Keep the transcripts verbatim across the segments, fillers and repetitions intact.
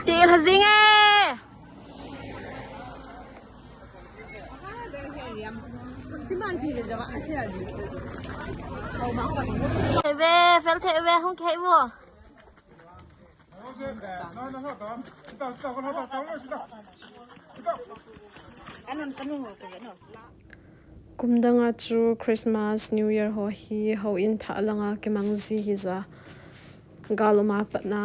Til ha jing e. Thei ve, fel thei ve, hung kei vo. Kum danga chu Christmas, New Year ho hi houin thah langa kimang ji hi ja. Gal um a patna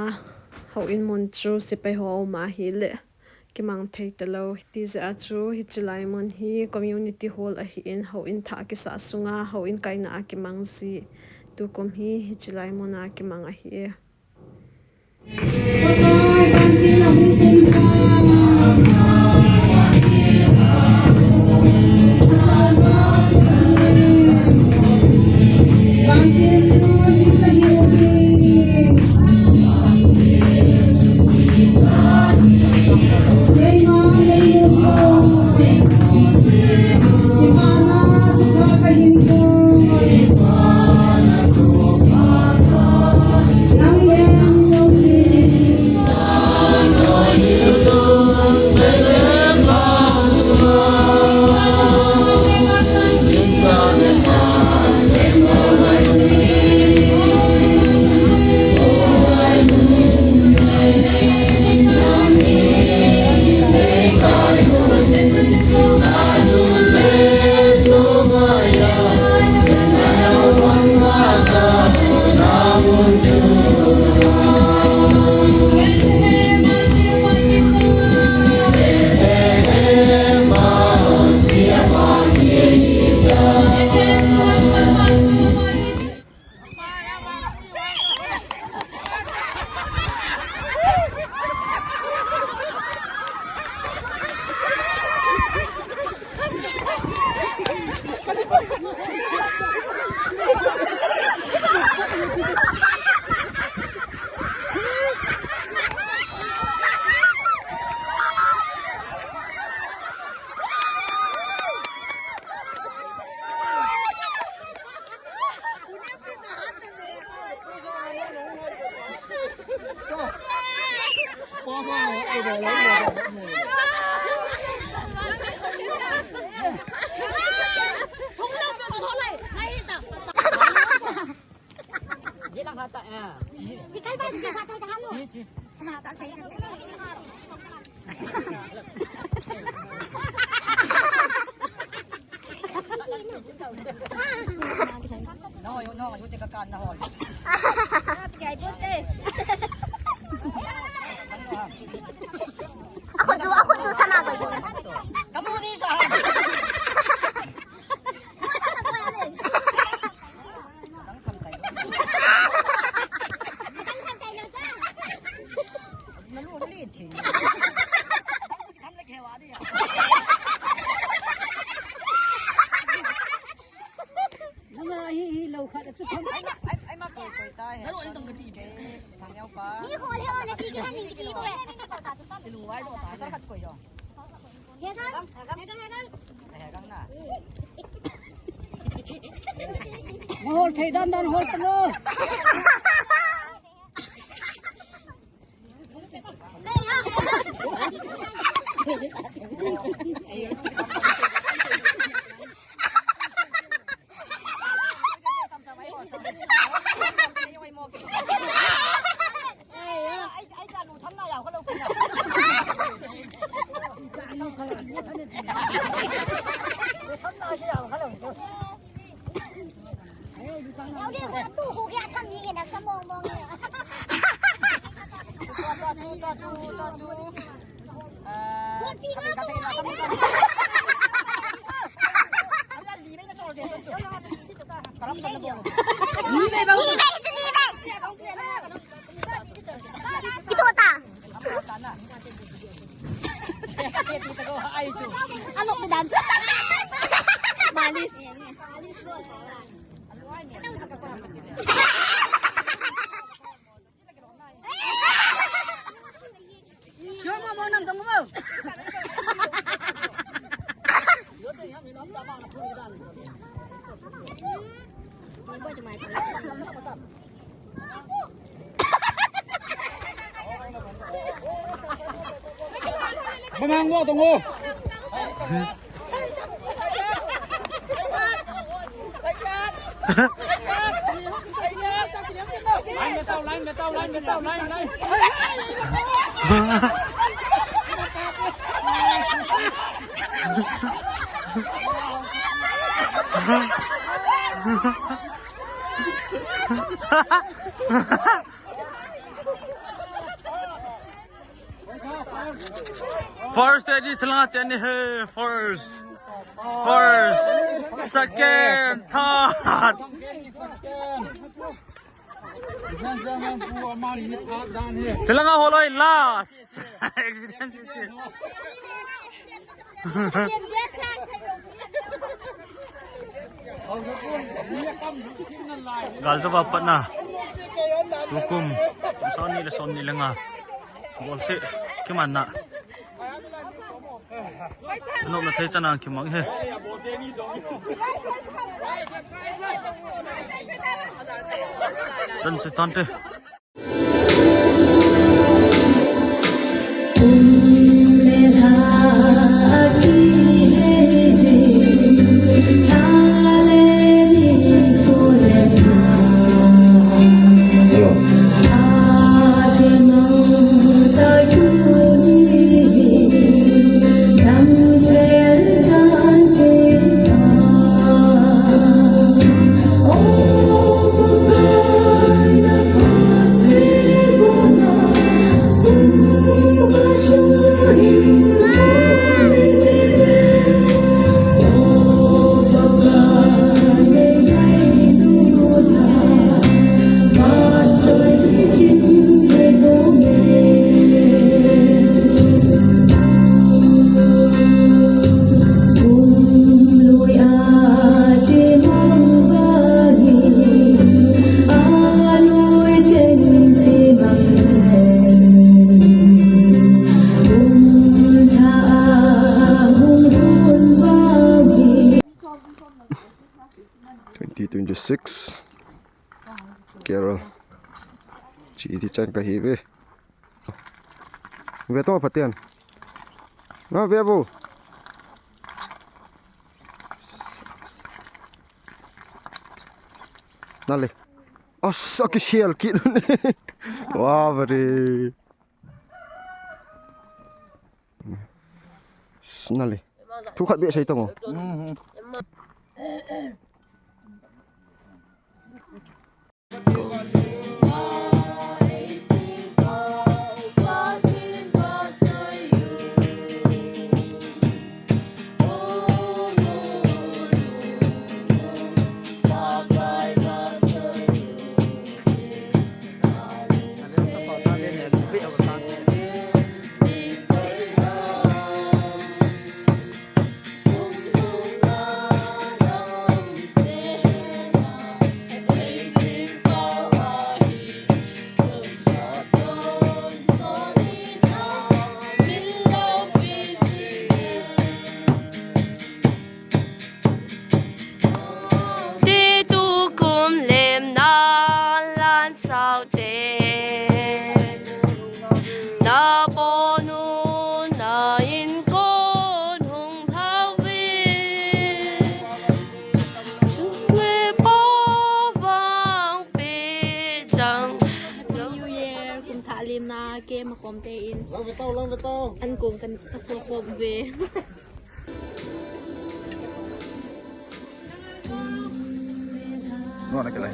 houin mun chu sepai ho um a hile kimang thei talou. Hiti jeh a chu hiche lai mun hi community hall ahin, houin thah kisah sunga houin kaina a kimang ji. Tukum hi hiche lai mun a kimang ahi e. Ako tu, ako tu, sama ko. Kamu ni sa. Nanga hi, hi lo khat chu tham. Ai ma, ai, ai ma koi koi ta he. Thang yau pa. Ni ho le ho na ti ki han ni ti ko. Ti lu wai do ta. Sar khat koi yo. He gang. He gang, he gang. He gang na. Hol thei dan dan hol talo. Kito ta. Ano ko dan? Malis. First edi chalanga teni he, first. First, second, third. Chalanga holoi last. Accident si. Gal jawah patna. Tukum. Soni le soni le nga. Bol se. Kiman na. Nopna thei chan ang kimang he. Chan chu tante. Twenty twenty-six. Carol. Chi ti chan ka hi ve. Ve to Pathen. Na ve bo. Nale. Asa ki sial ki. Wa bare. Nale. Thu khat be sai tong. Ti tukum lemna lan saute. Na ponu na in kon hung lhauvin. Chung le pa vang pe chang. New Year, kum thah lemna, kem a kom te in. Lang ve tau, lang ve tau. An kong kan aso khom ve. Nuan a kilai.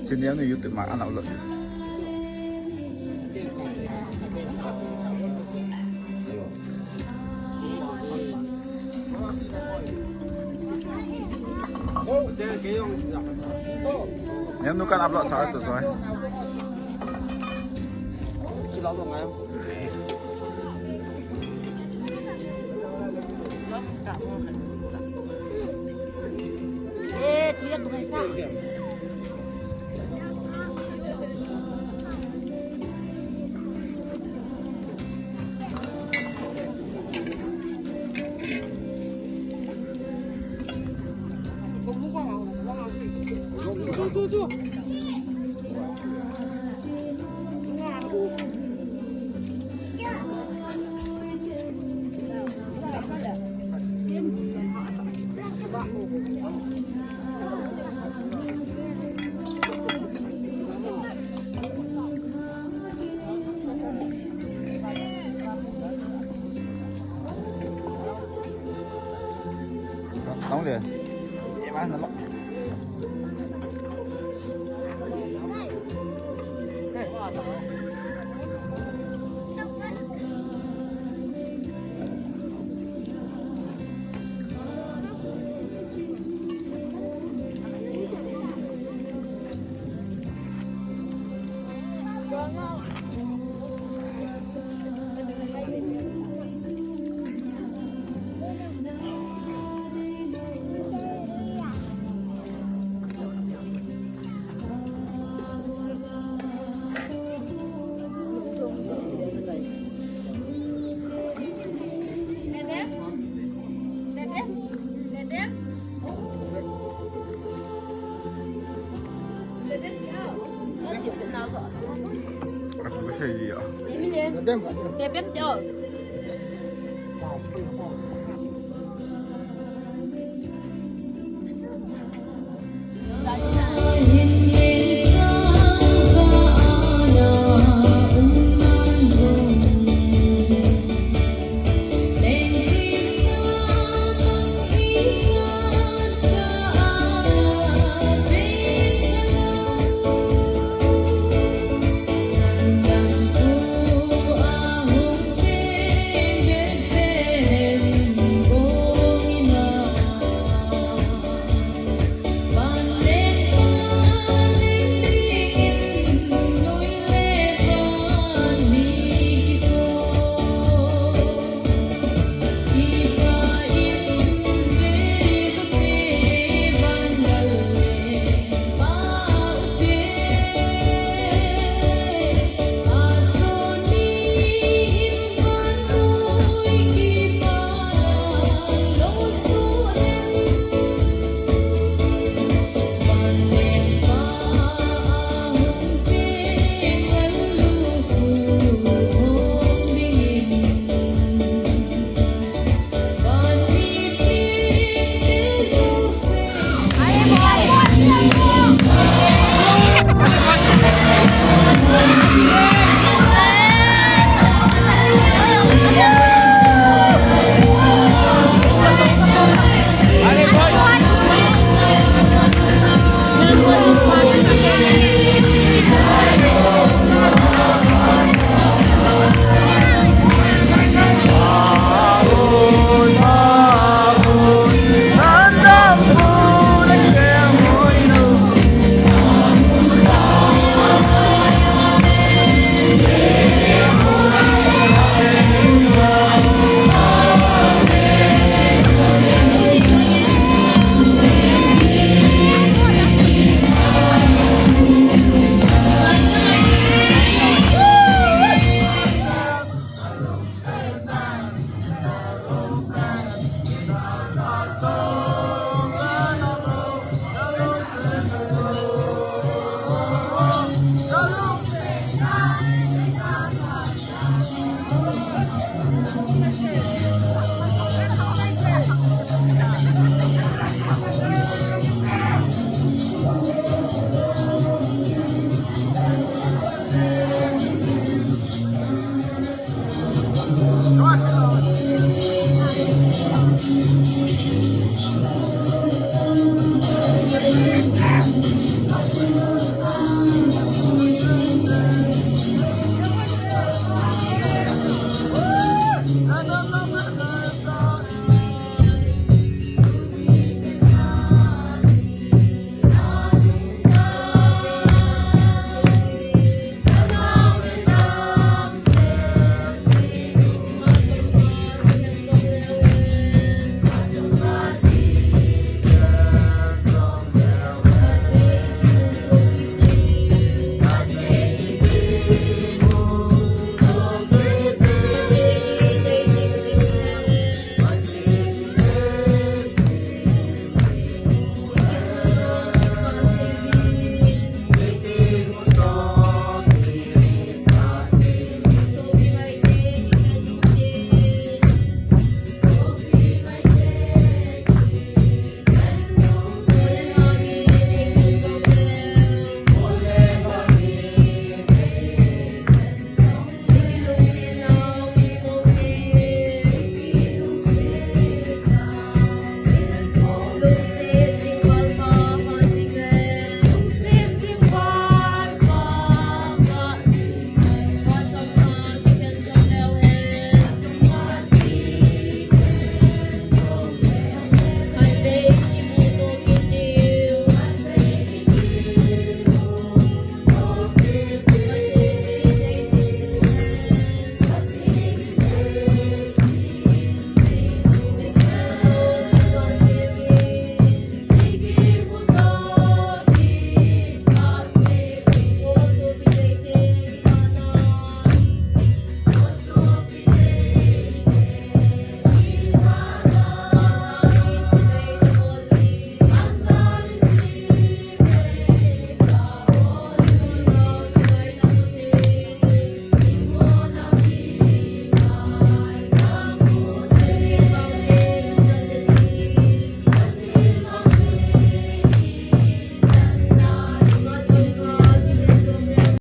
Chini ang YouTube ma ana upload ni. Yang nu kan upload sa tu soi. Sila lo ngai. Le. Ema na lo. Aku kasi dia. Bebek dia.